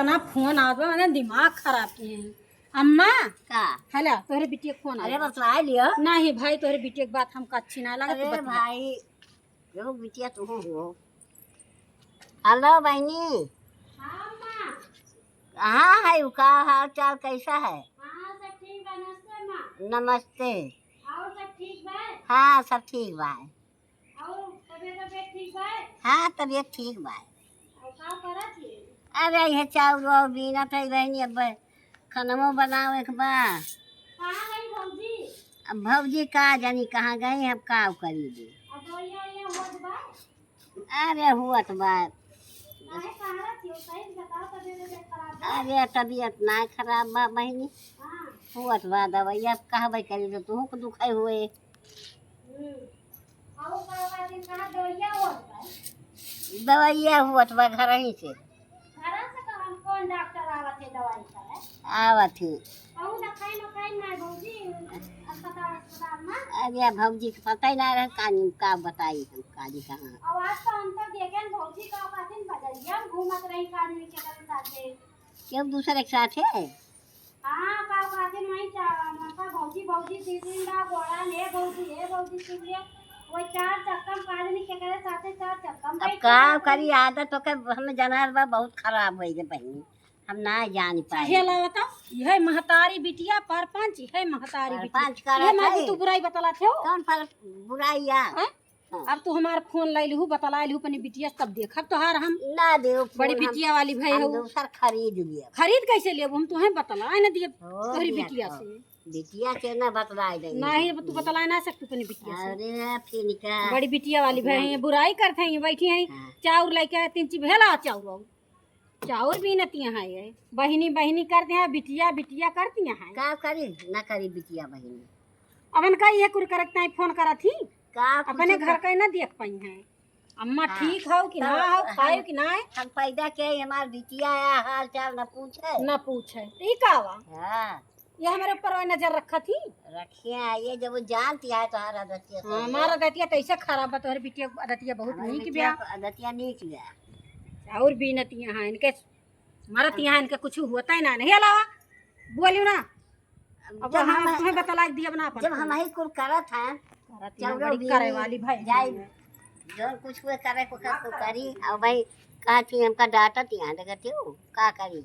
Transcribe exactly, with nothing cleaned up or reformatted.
ना फोन आवत बा, मैंने दिमाग खराब किए हैं। अम्मा। का? हेलो, तोहरे बिटिया के फोन अरे आवत बा। बतला लियो। नहीं भाई, तोहरे बिटिया के बात हमका अच्छी ना लागत, अरे बतिया। भाई, जो बिटिया तू हो। हेलो बहनी। हाँ अम्मा। कहाँ है, का हाल चाल कैसा है? हाँ, सब ठीक बा, नमस्ते अम्मा। नमस्ते। और सब ठीक बा? हाँ, सब ठीक बा। और तबियत, तबियत ठीक बा? हाँ, तबियत ठीक बा। और का करत ही? अरे, यह चाउर वाउर बीनत है बहनी, अब खनमो बनावे के बा। कहाँ गई भौजी? अब भौजी का जानी कहाँ गई, अब का करी दे। अब दवाइया, ये होत बा? अरे, हुअत बा। काहे कहाँ रहत ही? सही से बताओ, तबियत, तबियत खराब बा? अरे, तबियत ना खराब बा बहनी। हाँ। हुअत बा दवाइया, अब कहबे करी तो तुहू के दुखे हुए। हम्म। और का, का दिन कहाँ दवाइया हुअत बा? दवाइया हुअत बा घर ही से। घर से कौन, कौन डॉक्टर आवत है दवाई करे? आवत है। कहूँ देखाई मखाई ना भौजी, अस्पताल, अस्पताल में? अरे भौजी के पता ही ना रहे, कानी का बताई हम, कानी कहाँ। और आज तो हम तो देखें भौजी का पासिन बजरिया में घूमत रही, का आदमी के साथे। क्यों दूसरे के साथ है? हाँ, का कहते नहीं, चा-, मतलब, भौजी, भौजी, शिवलिंग बा, गोड़ा में, "हे भौजी, हे भौजी, शिवलिंग।" वो चार चक्का में, का जानी केकरे साथे चार चक्का में अब बैठ का के करी, आदत तो के हमें जनार बा, बहुत खराब होई गे बहिनी, हम ना जान पाए। चाहे ला बताओ, यह महतारी बिटिया परपंच, यह महतारी बिटिया। परपंच करत यह माँ है। तू बुराई बतलात हो। कौन पर बुराई या? हैं? हाँ। अब तू हमार फोन लाई लिहू, बतला लिहू अपनी बिटिया से, तब देखब तोहार हम। ना देव बड़ी फोन, हम, बिटिया वाली भाई हम हो। दूसर खरीद लियब। खरीद कैसे लेब? हम तुहें बतला ना दिए हो तोहरी दिया बिटिया तो। से। बिटिया से ना बतलाए देंगे। नहीं, अब तू बतला ना सकतू अपनी बिटिया से। अरे, फिर का? बड़ी बिटिया वाली भाई हैं, बुराई करते हैं, बैठी हैं, हाँ। चाउर लेके आए, तीन चीज भेला चाउर। चाउर बीनतिया हैं ये। बहिनी, बहिनी करते हैं, बिटिया, बिटिया करतिया हैं। का करी, ना करी बिटिया बहिनी। अबन का ये कुल करत नहीं, फोन करत ही। का अपने कुछ घर का ही ना देख पाई हैं। अम्मा हाँ। ठीक हो कि तब ना हो, खाए हम, कि ना है? हम पैदा के हमार बिटिया या हाल चाल न पूछे। न पूछे। तो ई का बा? हाँ। ये हमारे ऊपर वही नजर रखत ही। रखिए, ये जब वो जानती है तोहार आदतिया हाँ, सब। हमार आदतिया तो ऐसे खराब बा, तोहरे बिटिया के आदतिया बहुत हमारे नीक बिटिया बिया। के आदतिया नीक बिया। और बीनतिया हैं इनके, मरतिया हैं इनके कुछ होता ही ना, नहीं अलावा बोलियो ना। अब जब हम हम, तुम्हें बतला दिया अपना अपन जब को। हम ही कुल करत हैं, करत हैं, चौदह बड़ी बीस करे वाली भाई जाई, हैं। जो कुछ हुए करे को कर तो करी। और भाई कहती हमका डांटत यहाँ देखती हो, का करी?